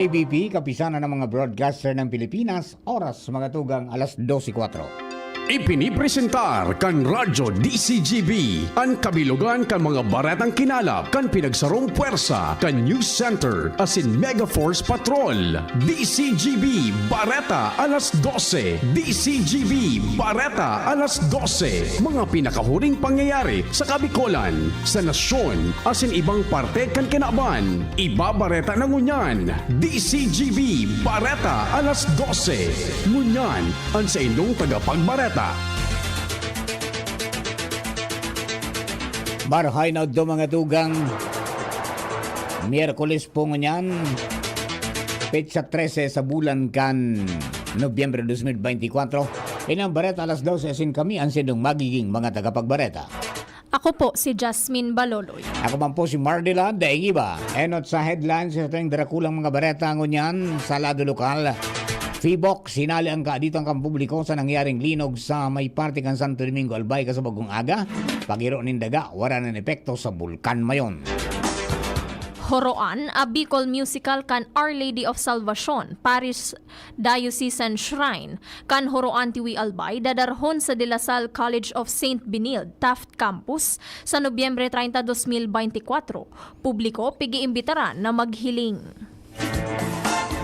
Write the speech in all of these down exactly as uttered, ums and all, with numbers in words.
A B P, Kapisanan ng mga Broadcaster ng Pilipinas, oras mga tugang alas dose kwatro. Ipinipresentar kan Radyo D C G B an kabilogan kan mga baretang kinalap kan pinagsarong pwersa kan News Center asin Mega Force Patrol. D C G B Bareta alas dose. D C G B Bareta alas dose. Mga pinakahuring pangyayari sa Kabikolan, sa nasyon, asin ibang parte kan kinaban. Ibabareta na ngunyan, D C G B Bareta alas dose. Ngunyan, an saindong tagapagbareta. Marahay na udto, mga tugang. Miyerkules po ngunyan, petsa trese sa bulan kan Nobyembre dos mil beintikwatro. Ini an Bareta alas dose, asin kami an saindong magiging mga tagapagbareta. Ako po si Jasmine Baloloy. Ako man po si Mardy Lam, daing iba. Enot sa headlines sa ating darakulang mga bareta ngunyan sa lado lokal. PHIVOLCS, hinale an kaaditan kan publiko sa nangyaring linog sa may parte kan Santo Domingo, Albay, kasabagong aga. Pagiro nin daga, wara nin epekto sa Bulkan Mayon. Horoan, a Bicol musical kan Our Lady of Salvacion, Parish Diocesan Shrine kan Horoan Tiwi Albay, dadarhon sa De La Salle College of Saint Benilde, Taft Campus, sa Nobyembre treinta, dos mil beintikwatro. Publiko, pig-iimbitaran na maghiling.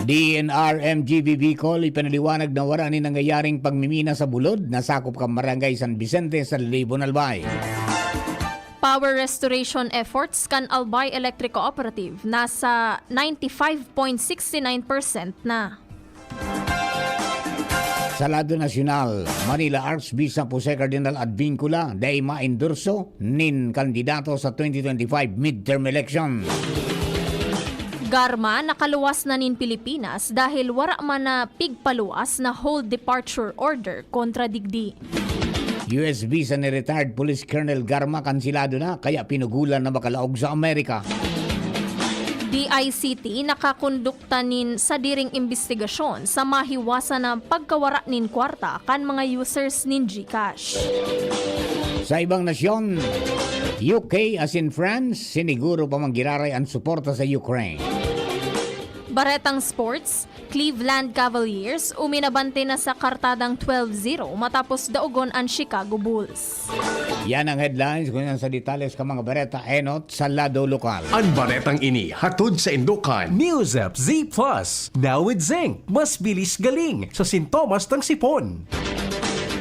D N R M G B Bicol ipinaliwanag na wara nin nangyayaring pagmimina sa bulod na sakop kan Barangay San Vicente sa Libon, Albay. Power restoration efforts kan Albay Electric Cooperative nasa ninety-five point six nine percent na. Sa lado nasyonal, Manila Archbishop Jose Cardinal Advincula dai maendorso nin kandidato sa twenty twenty-five midterm election. Garma nakaluwas na nin Pilipinas dahil wara man na pigpaluwas na hold departure order kontra digdi. U S visa ni retired Police Colonel Garma kanselado na, kaya pinugulan na makalaog sa Amerika. D I C T nakakondukta nin sadiring imbestigasyon sa mahiwasan na pagkawara nin kwarta kan mga users nin GCash. Sa ibang nasyon, U K asin France, siniguro pa man giraray an suporta sa Ukraine. Baretang sports, Cleveland Cavaliers uminabante na sa kartadang twelve zero matapos daogon an Chicago Bulls. Yan ang headlines. Ngunyan sa detalles kan mga bareta, enot sa lado lokal. An baretang ini hatod saindo kan News App Z Plus, now with zinc. Mas bilis galing sa sintomas ng sipon.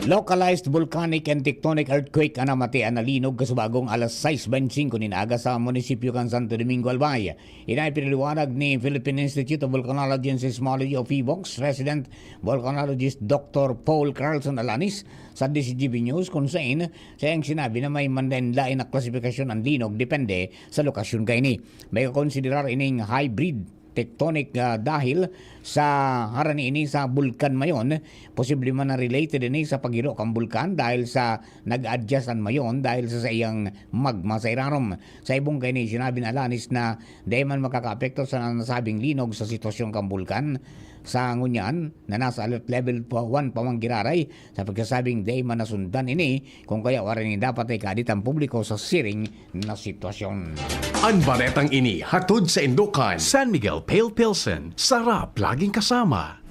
Localized volcanic and tectonic earthquake an namatian na linog kasubagong alas sais beinti singko nin aga sa munisipyo kan Santo Domingo, Albay. Ini ipinaliwanag ni Philippine Institute of Volcanology and Seismology o PHIVOLCS Resident Volcanologist Doctor Paul Carlson Alanis sa D C G B News, kun saen saiyang sinabi na may manlaen-laen na klasifikasyon an linog depende sa lokasyon kaini. May kakonsiderar ining hybrid tectonic, ah, dahil sa harani ini sa Bulkan Mayon. Posible man na related ini sa paghiro kan bulkan dahil sa nag-adjust an Mayon dahil sa saiyang magma sa irarom. Sa ibong kaini, sinabi ni Alanis na dai man makakaapekto sa nasabing linog sa sitwasyon kan bulkan. Sa ngunyan, na nasa alert level pa, one pa man giraray, sa pagsasabing dai man nasundan ini, kung kaya wara nin dapat ay kaadit ang publiko sa siring na sitwasyon. An baretang ini hatod saindo kan San Miguel Pale Pilsen, sarap laging kasama.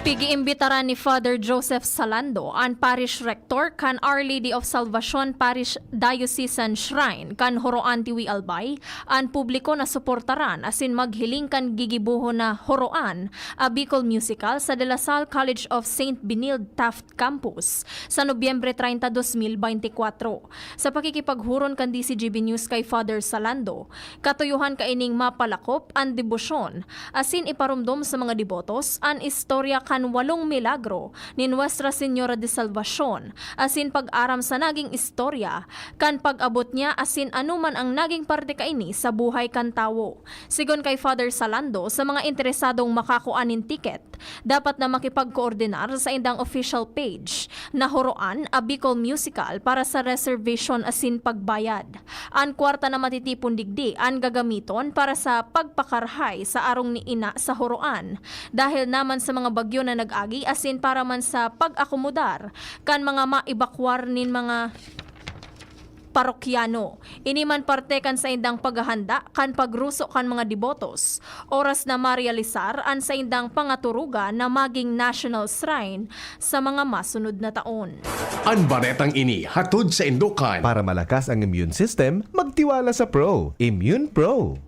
Pig-iimbitaran ni Father Joseph Salando, an Parish Rector kan Our Lady of Salvacion Parish Diocesan Shrine kan Horoan Tiwi Albay, an publiko na suportaran asin maghiling kan gigibohon na Horoan, a Bicol Musical sa De La Salle College of Saint Benilde Taft Campus sa Nobyembre treinta, dos mil beintikwatro. Sa pakikipaghuron kan D C G B News kay Father Salando, katuyohan kaining mapalakop an debosyon asin iparomdom sa mga debotos an istorya kan walong milagro ni Nuestra Señora de Salvacion asin pag-aram sa naging istorya kan pag-abot niya asin anoman ang naging parte kaini sa buhay kan tawo. Sigon kay Father Salando, sa mga interesadong makakua nin ticket, dapat na makipagkoordinar sa indang official page na Horoan, a Bicol Musical para sa reservation asin pagbayad. An kwarta na matitipon digdi an gagamiton para sa pagpakarahay sa arong ni Ina sa Horoan, dahil naman sa mga bagyo na nag-agi asin para man sa pag-akomodar kan mga maebakwar nin mga parokyano. Ini man parte kan saindang paghahanda kan pagruso kan mga debotos, oras na marealisar an saindang pangaturugan na maging national shrine sa mga masunod na taon. An baretang ini hatod sa Indokan. Para malakas ang immune system, magtiwala sa Pro. Immune Pro.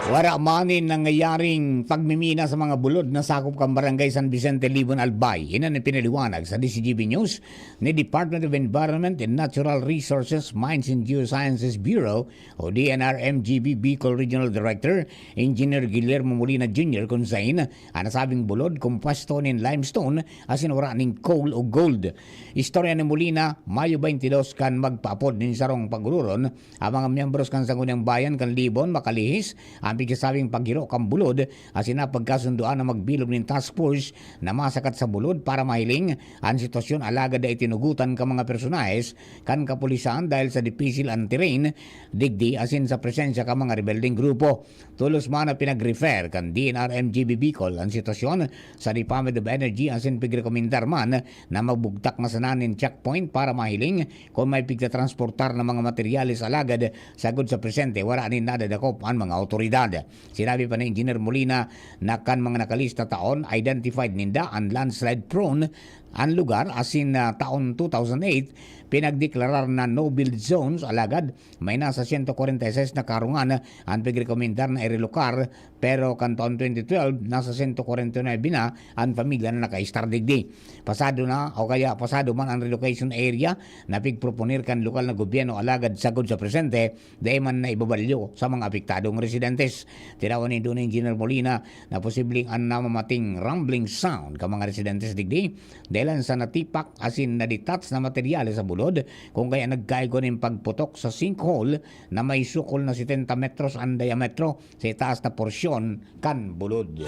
Wara man nin nangyayaring pagmimina sa mga bulod na sakop kan Barangay San Vicente, Libon, Albay. Iyan an ipinaliwanag sa D Z G B News ni Department of Environment and Natural Resources, Mines and Geosciences Bureau o D N R M G B Bicol Regional Director Engineer Guillermo Molina Junior, kun sain an nasabing bulod kompuesto nin limestone asin wara nin coal o gold. Istorya ni Molina, Mayo twenty-two kan magpaapod nin sarong pag-ororon ang mga miyembros kan Sangguniang Bayan kan Libon makalihis an pigsasabing paghiro kan bulod asin napagkasundoan na magbilog nin task force na masakat sa bulod para mahiling an sitwasyon, alagad dai tinugotan kan mga personahes kan kapulisan dahil sa dipisil an terrain digdi asin sa presensya kan mga rebeldeng grupo. Tolos man na pinag-refer kan D N R M G B Bicol an sitwasyon sa Department of Energy asin pigrekomendar man na magbugtak na sana nin checkpoint para mahiling kun may pigtatransportar na mga materyales, alagad sagod sa presente wara nin nadadakop an mga awtoridad. Sinabi pa ni Engineer Molina na kan mga nakalista taon, identified ninda an landslide prone an lugar asin na taon two thousand eight, pinagdeklarar na no-build zones, alagad may nasa siyento kwarenta y seis na karungan an pigrekomendar na irelokar, pero kan taon twenty twelve, nasa siyento kwarenta y nuebe na an pamilya na nakaistar digdi. Pasado na o kaya pasado man an relocation area na pigproponer kan lokal na gobyerno, alagad sagod sa presente, dai man naibabalyo sa mga apektadong residentes. Tinawan nindo ni Engineer Molina na posibleng an namamating rumbling sound kan mga residentes digdi dahilan sa natipak asin nadetach na materyales sa bulod, kun kaya nagkaigwa nin pagputok sa sinkhole na may sukol na setenta metros an diametro sa itaas na porsyon kan bulod.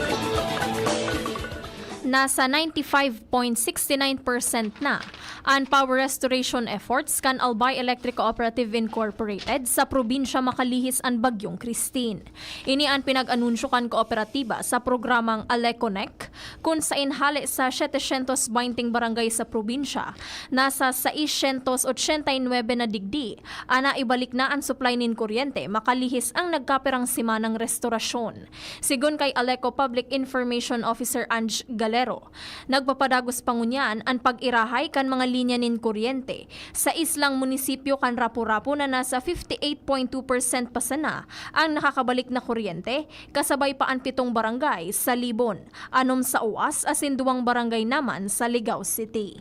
Nasa ninety-five point six nine percent na an power restoration efforts kan Albay Electric Cooperative Incorporated sa probinsya makalihis an Bagyong Christine. Ini an pinag-anunsyo kan kooperatiba sa programang Aleconnect, kun sain hale sa setecientos beinting barangay sa probinsya, nasa seiscientos ochenta y nuebe na digdi an naibalik na an supply nin kuryente makalihis ang nagkapirang semanang restorasyon. Sigon kay Aleco Public Information Officer Ange Galero, nagpapadagos pa ngunyan an pag-irahay kan mga linya nin kuryente sa islang munisipyo kan Rapu-Rapu na nasa fifty eight point two percent pa sana ang nakakabalik na kuryente, kasabay pa an pitong barangay sa Libon, anom sa Oas asin duwang barangay naman sa Ligao City.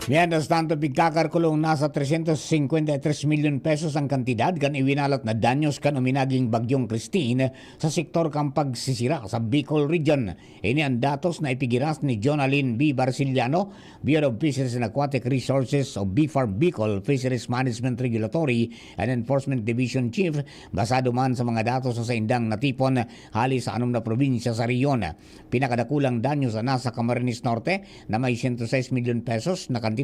Mientras tanto, pigkakalkulong nasa trescientos cincuenta y tres milyon pesos ang kantidad kan iwinalat na danyos kan uminaging Bagyong Christine sa sektor kan pagsisira sa Bicol Region. Ini ang datos na ipigiras ni Jonalyn B. Barciliano, Bureau of Fisheries and Aquatic Resources o BFAR Bicol Fisheries Management Regulatory and Enforcement Division Chief, basado man sa mga datos na saindang natipon hali sa anom na probinsya sa rehiyon. Pinakadakulang danyo sa nasa Camarines Norte na may siyento sais milyon pesos na kantidad,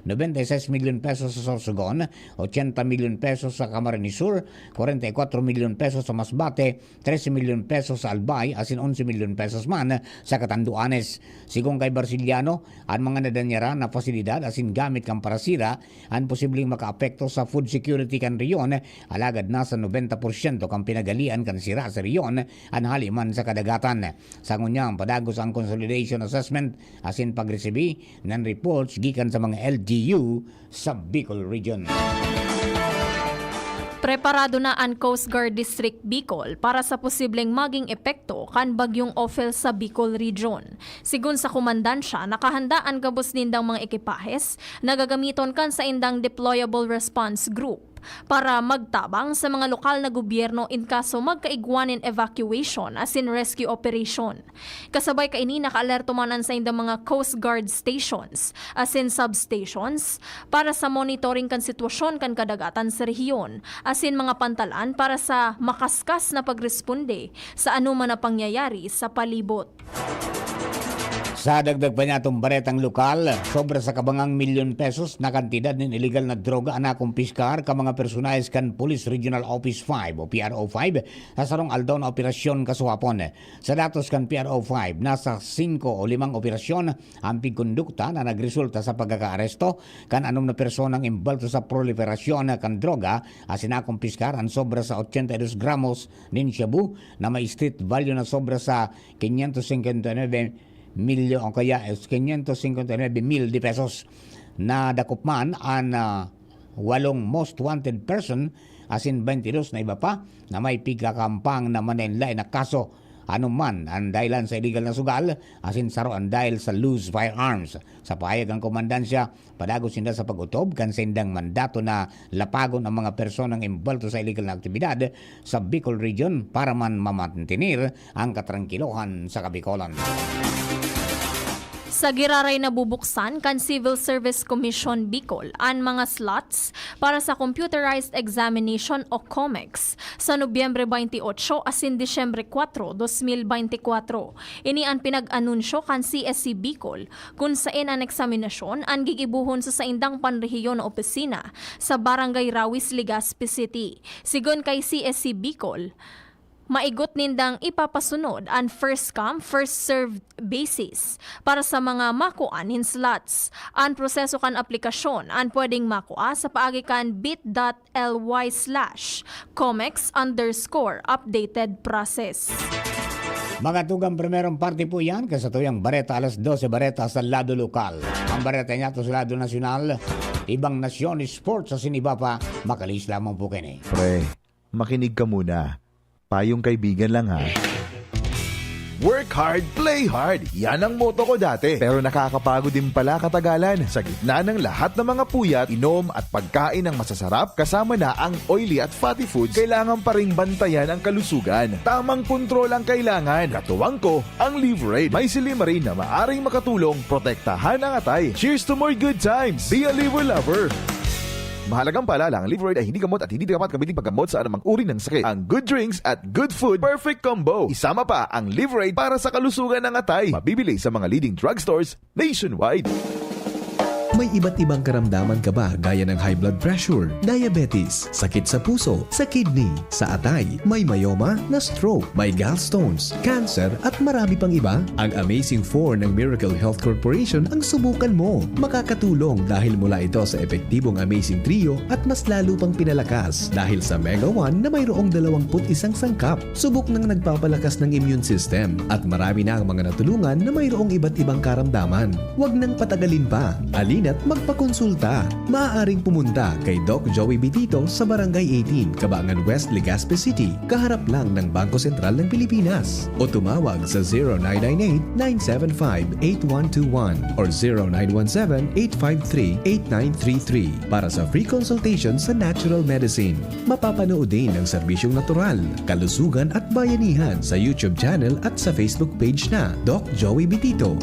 nobenta y sais milyon pesos sa Sorsogon, ochenta milyon pesos sa Camarines Sur, kwarenta y kwatro milyon pesos sa Masbate, trese milyon pesos sa Albay, asin onse milyon pesos man sa Catanduanes. Sigon kay Barciliano, an mga nadanyaran na pasilidad asin gamit kan parasira an posibleng makaapekto sa food security kan rehiyon, alagad nasa nobenta porsyento kan pinaghalian kan sira sa rehiyon an hali man sa kadagatan. Sa ngunyan, padagos ang consolidation assessment asin pagresibi nin reports gikan sa mga L G U sa Bicol Region. Preparado na an Coast Guard District Bicol para sa posibleng maging epekto kan Bagyong Ophel sa Bicol Region. Sigon sa komandansya, nakahanda an gabos nindang mga ekipahes na gagamiton kan saindang Deployable Response Group para magtabang sa mga lokal na gobyerno in kaso magkaigwa nin evacuation asin rescue operation. Kasabay kaini, nakaalerto man an saindang mga Coast Guard stations asin substations para sa monitoring kan sitwasyon kan kadagatan sa rehiyon asin mga pantalan para sa makaskas na pagresponde sa anoman na pangyayari sa palibot. Sa dagdag pa niya atong baretang lokal, sobra sa kabangang milyon pesos na kantidad nin iligal na droga an nakumpiskar kan mga personahes kan Police Regional Office five o P R O five sa sarong aldaw na operasyon kasuhapon. Sa datos kan P R O five, nasa singko o limang operasyon ang pigkondukta na nagresulta sa pagkakaaresto kan anom na personang imbalto sa proliferasyon kan droga asin nakumpiskar an sobra sa ochenta y dos gramos nin shabu na may street value na sobra sa quinientos cincuenta y nueve milyon o kaya quinientos cincuenta y nueve mil de pesos. Nadakop man an, ah, walong most wanted person asin twenty-dos na iba pa na may pigkakampang na manlaen-laen na kaso. Ano man ang dahilan sa iligal na sugal, asin saro ang dahil sa loose firearms. Sa pahayag ang komandansya, padagos sinda sa pag-otob kan saindang mandato na lapagon ang mga personang imbalto sa iligal na aktibidad sa Bicol Region para man mamantener ang katrangkilohan sa Kabikolan. Sa giraray nabubuksan kan Civil Service Commission Bicol an mga slots para sa Computerized Examination o COMEX sa Nobyembre twenty-eight asin Disyembre kuwatro, dos mil bente kuwatro. Ini an pinag-anunsyo kan C S C Bicol, kun saen an eksaminasyon an gigibohon sa saindang panrehiyon na opisina sa Barangay Rawis, Legazpi City. Sigon kay C S C Bicol, maigot nindang ipapasunod an first come, first served basis para sa mga makuan nin slots. An proseso kan aplikasyon an pwedeng makua sa paagi kan bit dot L Y slash comex underscore updated process. Mga tugang, primerong parte po yan, kasatuyang bareta alas dose, bareta sa lado lokal. Ang bareta niya to sa lado nasyonal, ibang nasyon, sports, asin iba pa, makalihis lamang po kini. Pre, makinig ka muna. Payong kaibigan lang ha. Work hard, play hard. Yan ang motto ko dati. Pero nakakapagod din pala katagalan. Sa gitna ng lahat ng mga puyat, inom at pagkain ng masasarap, kasama na ang oily at fatty foods, kailangan pa ring bantayan ang kalusugan. Tamang kontrol ang kailangan. Katuwang ko, ang Liverade. May silymarin na maaring makatulong protektahan ang atay. Cheers to more good times! Be a Liver Lover! Mahalagang paalala, ang Liverade ay hindi gamot at hindi dapat gamitin paggamot sa anumang uri ng sakit. Ang good drinks at good food, perfect combo. Isama pa ang Liverade para sa kalusugan ng atay. Mabibili sa mga leading drugstores nationwide. May iba't ibang karamdaman ka ba gaya ng high blood pressure, diabetes, sakit sa puso, sa kidney, sa atay, may myoma, na stroke, may gallstones, cancer at marami pang iba? Ang Amazing four ng Miracle Health Corporation ang subukan mo. Makakatulong dahil mula ito sa epektibong Amazing Trio at mas lalo pang pinalakas dahil sa Mega one na mayroong dalawampu't isang sangkap. Subok nang nagpapalakas ng immune system at marami na ang mga natulungan na mayroong iba't ibang karamdaman. Huwag nang patagalin pa. Alina't magpakonsulta. Maaaring pumunta kay Doc Joey Bitito sa Barangay eighteen, Kabangan West, Legazpi City, kaharap lang ng Bangko Sentral ng Pilipinas. O tumawag sa zero nine nine eight, nine seven five, eight one two one or zero nine one seven, eight five three, eight nine three three para sa free consultation sa natural medicine. Mapapanood din ang serbisyong natural, kalusugan at bayanihan sa YouTube channel at sa Facebook page na Doc Joey Bitito.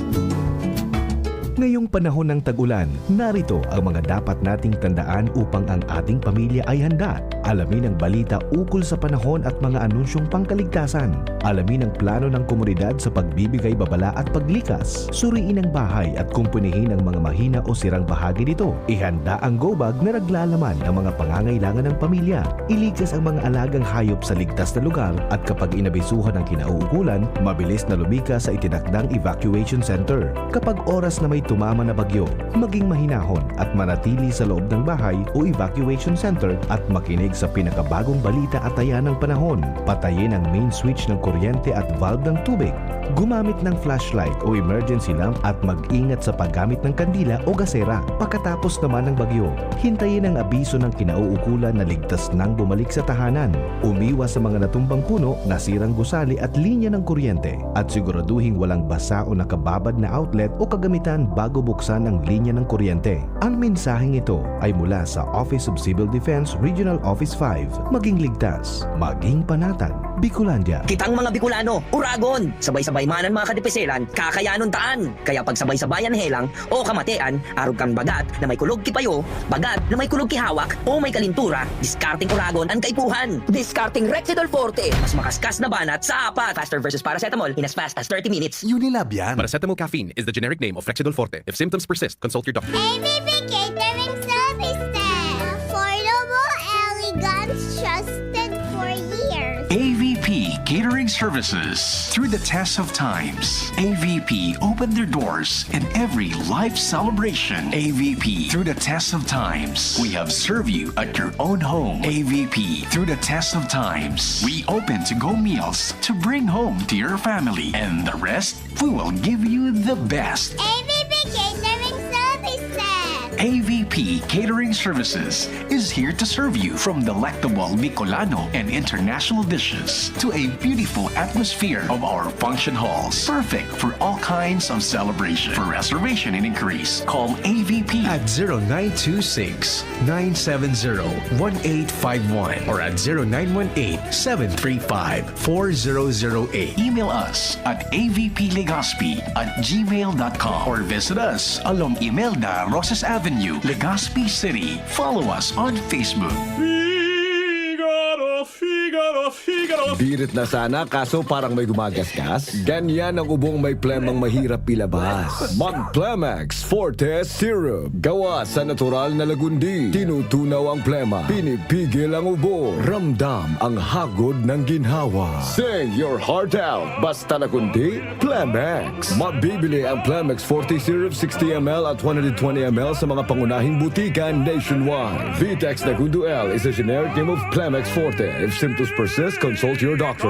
Ngayong panahon ng tag-ulan, narito ang mga dapat nating tandaan upang ang ating pamilya ay handa. Alamin ang balita ukol sa panahon at mga anunsyong pangkaligtasan. Alamin ang plano ng komunidad sa pagbibigay babala at paglikas. Suriin ang bahay at kumpunihin ang mga mahina o sirang bahagi nito. Ihanda ang go bag na naglalaman ng mga pangangailangan ng pamilya. Iligtas ang mga alagang hayop sa ligtas na lugar at kapag inabisuhan ng kinauukulan, mabilis na lumikas sa itinakdang evacuation center. Kapag oras na may tumama na bagyo, maging mahinahon at manatili sa loob ng bahay o evacuation center at makinig sa pinakabagong balita at taya ng panahon. Patayin ang main switch ng kuryente at valve ng tubig. Gumamit ng flashlight o emergency lamp at mag-ingat sa paggamit ng kandila o gasera. Pagkatapos naman ng bagyo, hintayin ang abiso ng kinauukulan na ligtas nang bumalik sa tahanan. Umiwas sa mga natumbang puno, nasirang gusali at linya ng kuryente, at siguraduhing walang basa o nakababad na outlet o kagamitan bago buksan ang linya ng kuryente. Ang mensaheng ito ay mula sa Office of Civil Defense Regional Office five. Maging ligtas, maging panatag, Bicolandia. Kitang mga Bicolano, uragon! Sabay-sabay Paimanan mga kadipiselan, kakayanon taan. Kaya pagsabay-sabayan helang o kamatean, arog kan bagat na may kulog ki payo, bagat na may kulog ki hawak, o may kalintura, diskarteng Oragon an kaipuhan. Diskarteng Rexidol Forte, mas makaskas na banat sa apat. Faster versus paracetamol in as fast as thirty minutes. Unilab yan. Paracetamol caffeine is the generic name of Rexidol Forte. If symptoms persist, consult your doctor. A V P Catering Services. Affordable, elegant, trusted for years. A V P Catering Services. Through the test of times, A V P opened their doors in every life celebration. A V P, through the test of times, we have served you at your own home. A V P, through the test of times, we open to-go meals to bring home to your family. And the rest, we will give you the best. A V P Catering Services. A V P Catering Services is here to serve you, from delectable Bicolano and international dishes to a beautiful atmosphere of our function halls. Perfect for all kinds of celebration. For reservation and inquiries, call A V P at zero nine two six, nine seven zero, one eight five one or at zero nine one eight, seven three five, four zero zero eight. Email us at A V P Legazpi at gmail dot com or visit us along Imelda Rosas Avenue, Legazpi City. Follow us on Facebook. Figaro, Figaro, Figaro. Birit na sana, kaso parang may gumagasgas. Ganyan ang ubong may plemang mahirap ilabas. Mag Plemex Forte Syrup. Gawa sa natural na lagundi. Tinutunaw ang plema. Pinipigil ang ubo. Ramdam ang hagod ng ginhawa. Sing your heart out. Basta lagundi, Plemex. Mabibili ang Plemex Forte Syrup sixty M L at one hundred twenty M L sa mga pangunahing butika nationwide. Vitex Nagundo L is a generic name of Plemex Forte. If symptoms persist, consult your doctor.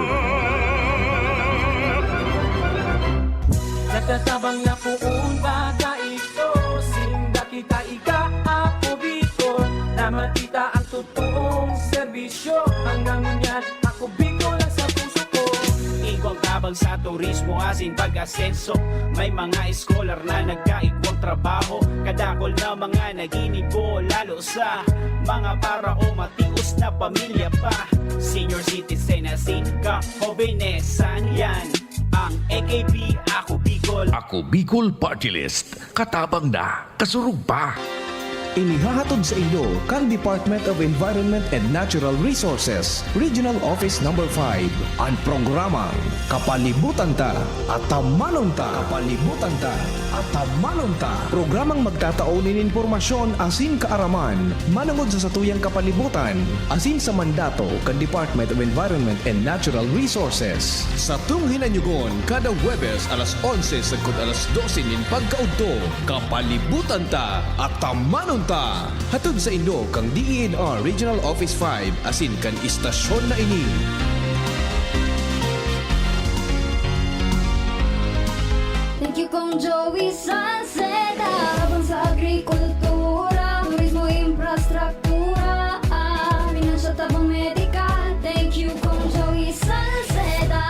Nagtatabang na poon ba tayo? Sinda kita ika, ako Bicol, na makita ang totoong serbisyo. Hanggang ngunyan, ako Bicol ang sa puso ko. Igwang tabang sa turismo asin pag-asenso. May mga eskolar na nagkaigwang trabaho. Kadakol na mga naginibo, lalo sa mga para o matios na pamilya pa. Senior citizen asin kahobenesan, yan ang A K P, Ako Bicol. Ako Bicol Party List. Katabang na, kasurog pa. Inihahatod saindo kan Department of Environment and Natural Resources, Regional Office Number five, an programang Kapalibutan Ta, Atamanon Ta. Kapalibutan Ta, Atamanon Ta. Programang magtatao nin impormasyon asin kaaraman manongod sa satuyang kapalibutan asin sa mandato kan Department of Environment and Natural Resources. Satong hinanyogon kada Huwebes alas onse sagkod alas dose nin pagkaudto. Kapalibutan Ta, Atamanon Ta. Hatod saindo kan D E N R Regional Office five asin kan istasyon na ini. Thank you, Kong Joey Salceda. Laban sa agrikultura, turismo, infrastruktura, ah, pinansyal, tabang medikal. Thank you, Kong Joey Salceda.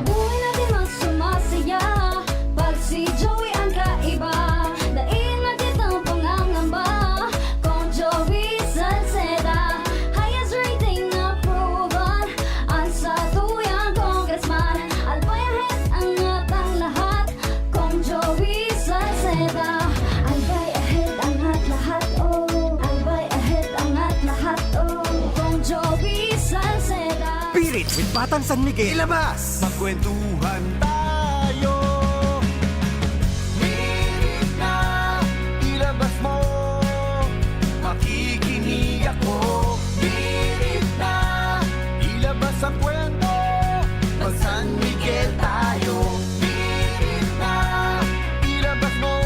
Buhay natin mas sumasaya pag si Joey ang kaiba. Dai na kitang pangangamba, Kong Joey Salceda. Highest rating na proven, ang satuyang congressman. Albay ahead ang atang lahat, Kong Joey Salceda. Albay ahead ang at lahat, oh. Albay ahead ang at lahat, oh. Kong Joey Salceda. Pirit with Batang San Miguel. Ilabas! Magkwentuhan tayo. Minit na, ilabas mo. Makikinig ako. Minit na, ilabas ang kwento. Mag San Miguel tayo. Minit na, ilabas mo.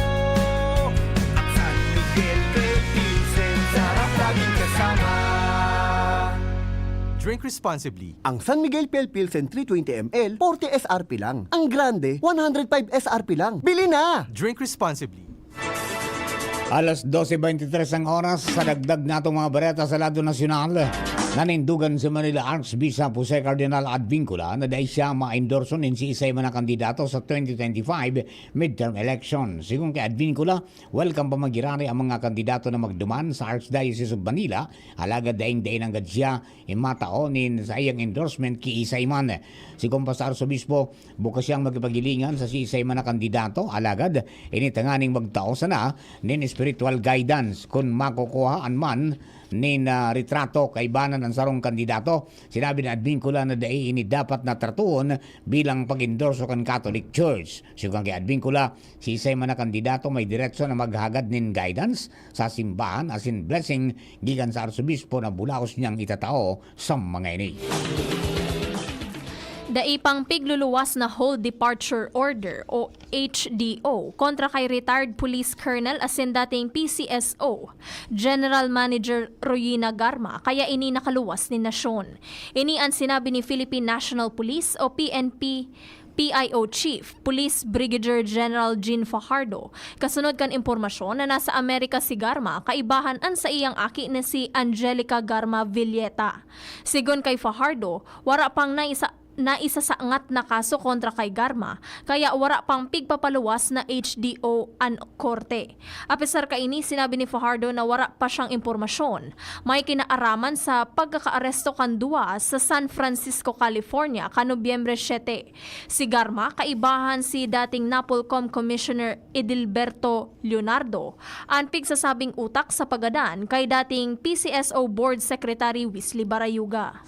At San Miguel Philippines, sarap laging kasama. Drink responsibly. Ang San Miguel Pale Pilsen three twenty M L, forty S R P lang. Ang grande, one hundred five S R P lang. Bili na! Drink responsibly. Alas dose beintitres ang oras. Sa dagdag natong mga bareta sa lado nasyonal, Nanindugan si Manila Archbishop Jose Cardinal Advincula na dai siya ma-endorso nin siisay man na kandidato sa twenty twenty-five midterm election. Sigon ki Advincula, welcome pa man giraray ang mga kandidato na magduman sa Archdiocese of Manila, alagad daing-dai nanggad siya imatao nin saiyang endorsement ki isay man. Sigon pa sa Arsobispo, bukas siyang makipaghilingan sa siisay man na kandidato, alagad ini tanganing magtao sana nin spiritual guidance kun makukuhaan man nin, ah, retrato kaibanan an sarong kandidato. Sinabi ni Advincula na dai ini dapat na tratoon bilang pag-endorso kan Catholic Church. Sigon ki Advincula, siisay man na kandidato may diretso na maghagad nin guidance sa simbahan asin blessing gikan sa arsobispo na bulaos niyang itatao sa mga ini. Dai pang pigluluwas na hold departure order o H D O kontra kay retired police colonel asin dating P C S O General Manager Royina Garma, kaya ini nakaluwas nin nasyon. Ini an sinabi ni Philippine National Police o P N P P I O Chief Police Brigadier General Jean Fajardo, kasunod kan impormasyon na nasa Amerika si Garma kaibahan an saiyang aki na si Angelica Garma Villeta. Sigon kay Fajardo, wara pang naisa-, naisasangat na kaso kontra kay Garma, kaya wara pang pigpapaluwas na H D O an korte. Apesar kaini, sinabi ni Fajardo na wara pa siyang impormasyon. May kinaaraman sa pagkakaaresto kan duwa sa San Francisco, California, kan Nobyembre siete. Si Garma, kaibahan si dating Napolcom Commissioner Edilberto Leonardo, an pigsasabing utak sa pagadan kay dating P C S O Board Secretary Wesley Barayuga.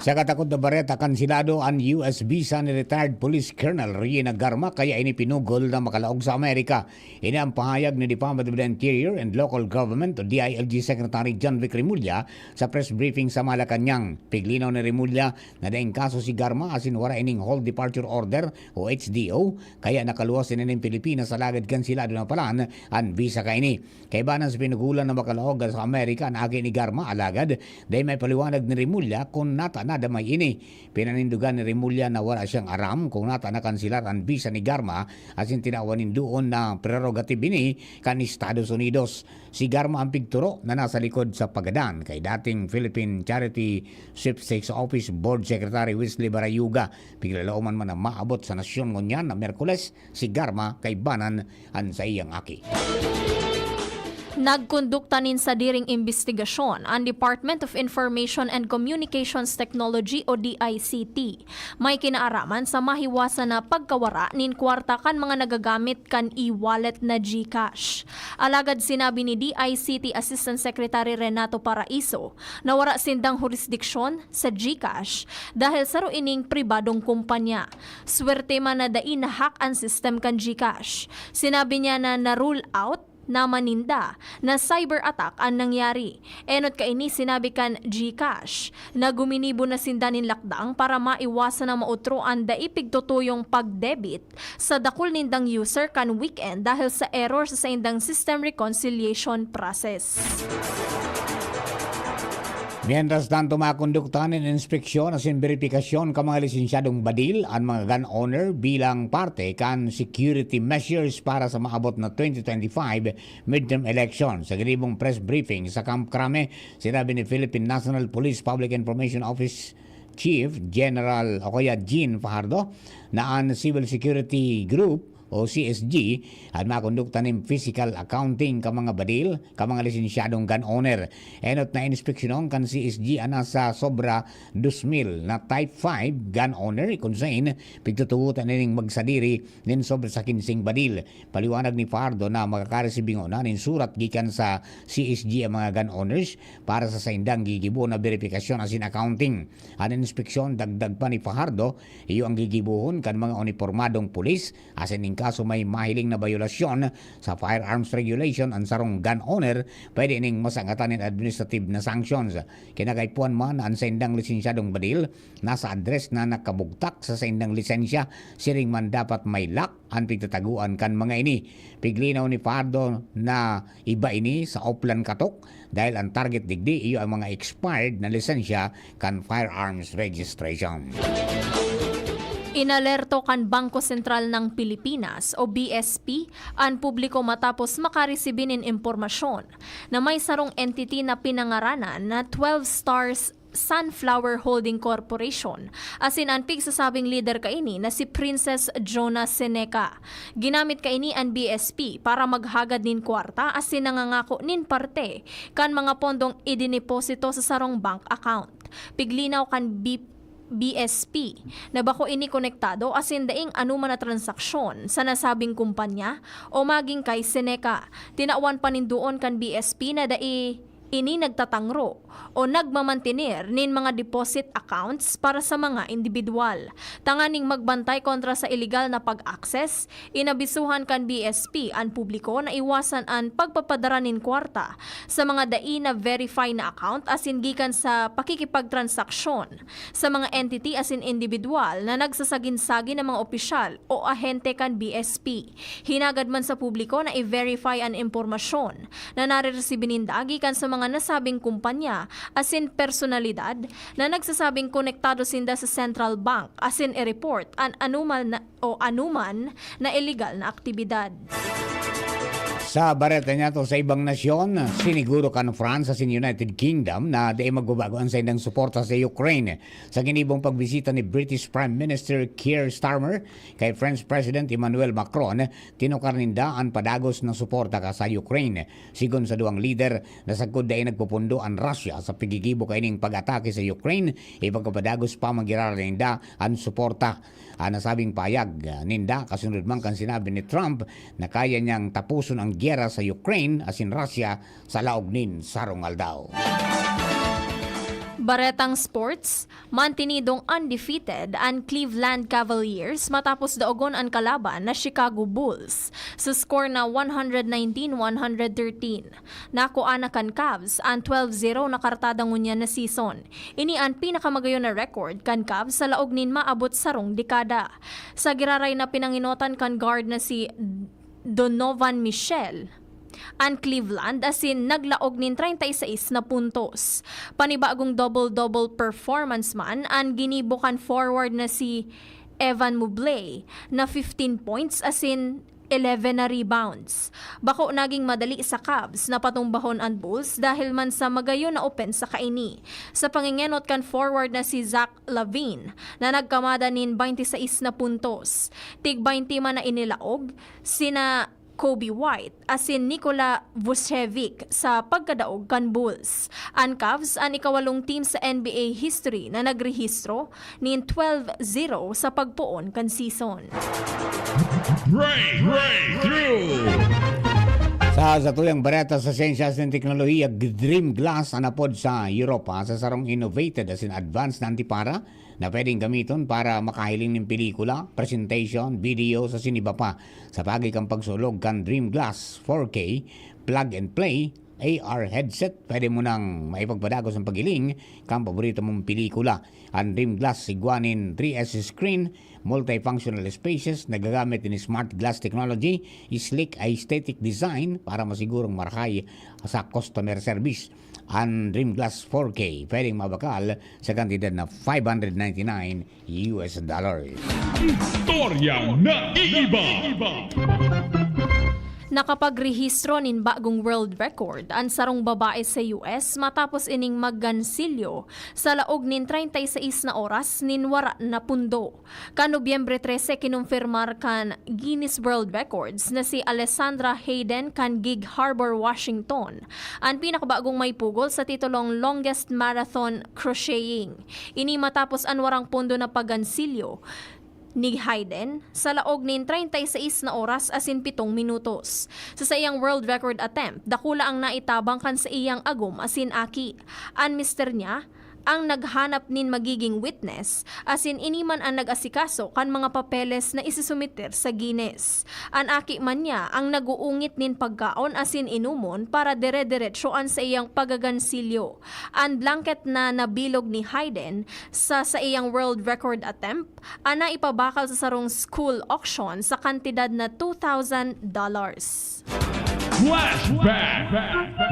Sa katakot na bareta, kansilado an U S visa ni retired Police Colonel Reyna Garma, kaya ini pinugol na makalaog sa Amerika. Ini ang pahayag ni Department of the Interior and Local Government o D I L G Secretary John Vic Remulla sa press briefing sa Malacañang. Piglinaw ni Remulla na daing kaso si Garma asin wara ining hold departure order o H D O, kaya nakaluwas ini nin Pilipinas alagad kansilado na palan an visa kaini. Kaibanan sa pinugulan na makalaog sa Amerika an aki ni Garma, alagad dai maipaliwanag ni Remulla kun nata nadamay ini. Pinanindugan ni Remulla na wara siyang aram kun nata nakanselar an visa ni Garma asin tinawan nin duon na prerogative ini kan Estados Unidos. Si Garma ang pigturo na nasa likod sa pagadan kay dating Philippine Charity Sweepstakes Office Board Secretary Wesley Barayuga. Piglalaoman man na maabot sa nasyon ngunyan na Miyerkules si Garma kaibanan an saiyang aki. Nagkondukta nin sadiring imbestigasyon an Department of Information and Communications Technology o D I C T. May kinaaraman sa mahiwasan na pagkawara nin kwarta kan mga nagagamit kan e-wallet na GCash. Alagad sinabi ni D I C T Assistant Secretary Renato Paraiso na wara sindang hurisdiksyon sa GCash dahil saro ining pribadong kumpanya. Swerte man na dai na-hack an system kan GCash. Sinabi niya na na-rule out na maninda na cyber attack an nangyari. Enot kaini sinabi kan GCash na guminibo na sinda nin lakdang para maiwasan na maotro an dai pigtutuyong pag-debit sa dakul nindang user kan weekend dahil sa error sa saindang system reconciliation process. Mientras tanto, makondukta nin inspeksyon asin beripikasyon kan mga lisensyadong badil an mga gun owner bilang parte kan security measures para sa maabot na twenty twenty-five midterm election. Sa ginibong press briefing sa Camp Crame, sinabi ni Philippine National Police Public Information Office Chief General o kaya Jean Fajardo na an Civil Security Group o C S G an makondukta nin physical accounting kan mga badil kan mga lisensyadong gun owner. Enot na inspeksyonon kan C S G an nasa sobra dos mil na Type five gun owner, kun sain pigtutugotan nining magsadiri nin sobra sa kinseng badil. Paliwanag ni Fajardo na makakaresibing ngona nin surat gikan sa C S G an mga gun owners para sa saindang gigibo na beripikasyon asin accounting. An inspeksyon, dagdag pa ni Fajardo, iyo ang gigibohon kan mga unipormadong pulis, asin in kaso may mahiling na bayolasyon sa firearms regulation an sarong gun owner, pwede ning masangatan nin administrative na sanctions. Kinakaipuhan man an saindang lisensyadong badil, nasa address na nakabugtak sa saindang lisensya, siring man dapat may lock an pigtataguan kan mga ini. Piglinaw ni Fajardo na iba ini sa Oplan Katok, dahil ang target digdi iyo ang mga expired na lisensya kan firearms registration. Inalerto kan Bangko Sentral ng Pilipinas o B S P an publiko matapos makaresibi nin impormasyon na may sarong entity na pinangaranan na twelve Stars Sunflower Holding Corporation, asin an pigsasabing lider kaini na si Princess Jonah Seneca. Ginamit kaini an B S P para maghagad nin kwarta asin nangangako nin parte kan mga pondong idineposito sa sarong bank account. Piglinaw kan B- B S P na bako ini konektado asin daing anoman na transaksyon sa nasabing kumpanya o maging kay Seneca. Tinawan panindoon kan B S P na dai ini nagtatangro o nagmamantener nin mga deposit accounts para sa mga indibidwal. Tanganing magbantay kontra sa iligal na pag-access, inabisuhan kan B S P an publiko na iwasan an pagpapadara nin kwarta sa mga dai na verify na account asin gikan sa pakikipagtransaksyon sa mga entity asin indibidwal na nagsasagin-sagin na mga opisyal o ahente kan B S P. Hinagad man sa publiko na i-verify an impormasyon na nareresibi ninda gikan sa mga nasabing kumpanya asin personalidad na nagsasabing konektado sinda sa Central Bank asin i-report an anumal na o anuman na iligal na aktibidad. Sa bareta niya to sa ibang nasyon, siniguro kan France asin United Kingdom na dai magbabago an saindang suporta sa Ukraine. Sa ginibong pagbisita ni British Prime Minister Keir Starmer kay French President Emmanuel Macron, tinukar ninda an padagos na suporta ka sa Ukraine. Sigon sa duwang lider, na sagkod dai nagpupundo an Russia sa paggigibo kaining pag-atake sa Ukraine, ipagpapadagos pa man giraray ninda an suporta. An nasabing pahayag, ah, ninda kasunod man kan sinabi ni Trump na kaya niyang tapuson an giyera sa Ukraine asin Russia sa laog nin sarong aldaw. Baretang sports, mantinidong undefeated an Cleveland Cavaliers matapos daogon an kalaban na Chicago Bulls sa score na one hundred nineteen one hundred thirteen. Nakua na kan Cavs an twelve zero na kartada ngunyan na season. Ini an pinakamagayon na record kan Cavs sa laog nin maabot sarong dekada. Sa giraray na pinangenotan kan guard na si Donovan Mitchell an Cleveland asin naglaog nin treinta y seis na puntos. Panibagong double-double performance man an ginibo kan forward na si Evan Mobley na fifteen points asin eleven na rebounds. Bako naging madali sa Cavs na patumbahon an Bulls dahil man sa magayon na opensa kaini. Sa pangengenot kan forward na si Zach LaVine na nagkamada nin twenty-six na puntos. Tig-twenty man na inilaog sina Coby White asin Nikola Vucevic sa pagkadaog kan Bulls. An Cavs an ikawalong team sa N B A history na nagrehistro nin twelve zero sa pagpoon kan season. Breakthrough! Sa satuyang bareta sa siyensya at teknolohiya, Dream Glass an apod sa Europa sa sarong innovated asin advanced na antipara na pwedeng gamiton para makahiling nin pelikula, presentation, video, asin iba pa. Sa paagi kan pagsulog kan Dream Glass four K, plug and play, A R headset, pwede mo nang maipagpadagos an paghiling kan paborito mong pelikula. An Dream Glass igwa nin three S screen, multifunctional spaces, nagagamit nin smart glass technology, sleek aesthetic design para masigurong marahay sa customer service. An Dream Glass four K pwedeng mabakal sa kantidad na five hundred ninety-nine U S dollars. Istoryang naiiba. Nakapagrehistro nin bagong world record an sarong babae sa U S matapos ining maggansilyo sa laog nin treinta y seis na oras nin wara napundo. Kan Nobyembre trese, kinumpirmar kan Guinness World Records na si Alessandra Hayden kan Gig Harbor, Washington, an pinakabagong may pugol sa titulong Longest Marathon Crocheting. Ini matapos an warang pundo na paggansilyo ni Hayden sa laog nin treinta y seis na oras asin pitong minutos. Sa saiyang world record attempt, dakula ang naitabang kan saiyang agom asin aki. An mister niya ang naghanap nin magiging witness, asin ini man an nag-asikaso kan mga papeles na isusumiter sa Guinness. An aki man niya ang nag-uungit nin pagkaon asin inomon para dire-diretso an saiyang pagagansilyo. An blanket na nabilog ni Hayden sa saiyang world record attempt an naipabakal sa sarong school auction sa kantidad na two thousand dollars. Flashback!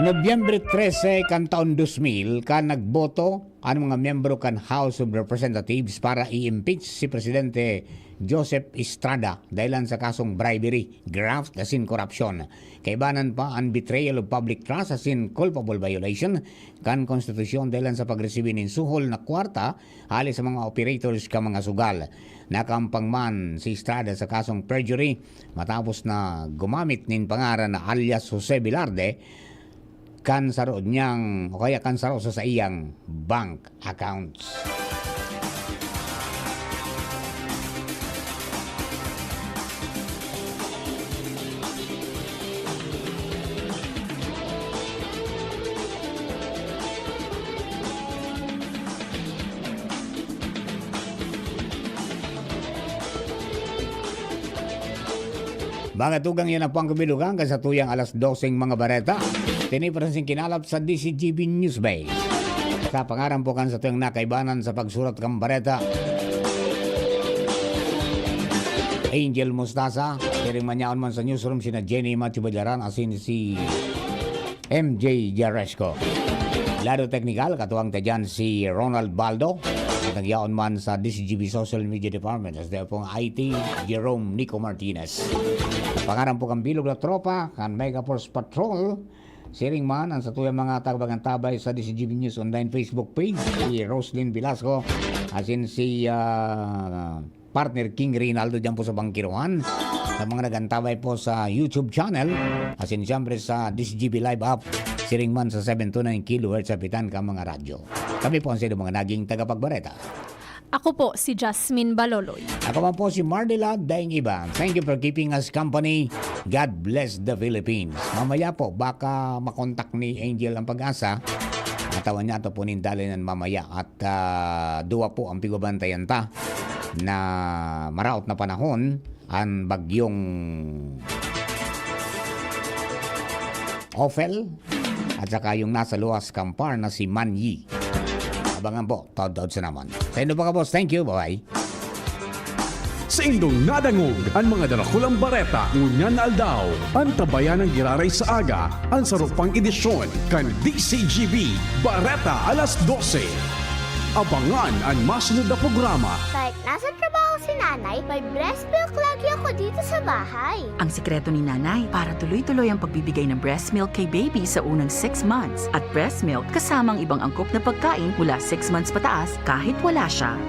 Nobyembre trese kan taon dos mil, kan nagboto an mga miyembro kan House of Representatives para i-impeach si Presidente Joseph Estrada dahilan sa kasong bribery, graft asin korupsyon. Kaibanan pa an betrayal of public trust asin culpable violation kan konstitusyon dahilan sa pagresibi nin suhol na kwarta hale sa mga operators kan mga sugal. Nakampang man si Estrada sa kasong perjury matapos na gumamit nin pangaran na alias Jose Velarde kan saro niyang, o kaya kan saro sa saiyang bank accounts. Mga tugang, yan ang pangkabilugan kan satuyang alas doseng mga bareta. Tiniparan sing kinalap sa D C G B News Bay. Sa pangaran po kan satuyang nakaibanan sa pagsurat kan bareta, Angel Mustasa, siring man yaon man sa newsroom sina Jenny Matthew Badlaran, asin si M J Jaresco. Lado teknikal, katuwang ta dyan si Ronald Baldo. At nagyaon man sa D C G B Social Media Department, sa pong I T, Jerome Nico Martinez. Pangaran po kan bilog na tropa, kan Mega Force Patrol. Siring man, ang satuyang mga tagapagantabay sa D C G B News Online Facebook page, si Roslyn Velasco, asin si, ah, partner King Rinaldo dyan po sa Bangkiruhan, sa mga nagantabay po sa YouTube channel, asin siyempre sa D C G B Live app, siring man sa seven two nine kilohertz sa bitan ka mga radyo. Kami po ang sa mga naging tagapagbareta. Ako po si Jasmine Baloloy. Ako man po si Mardy Lad Daing Iba. Thank you for keeping us company. God bless the Philippines. Mamaya po, baka makontak ni Angel ang Pag-asa. Natawan niya ito po nindalinan mamaya. At, ah, duwa po ang pigbabantayan ta na maraot na panahon, an bagyong Ophel at saka yung nasa luwas kan PAR na si Manyi. Abangan po, taod-taod sa naman. Sa inyo, mga boss, thank you, bye-bye. Saindong nadangog an mga darakulang bareta ngunyan na aldaw. Antabayan an giraray sa aga, an sarong pang edisyon kan D C G B Bareta alas dose. Abangan an masunod na programa. Kahit nasa trabaho si nanay, may breast milk lagi ako dito sa bahay. Ang sikreto ni nanay para tuloy-tuloy ang pagbibigay ng breast milk kay baby sa unang six months at breast milk kasama ang ibang angkop na pagkain mula six months pataas kahit wala siya.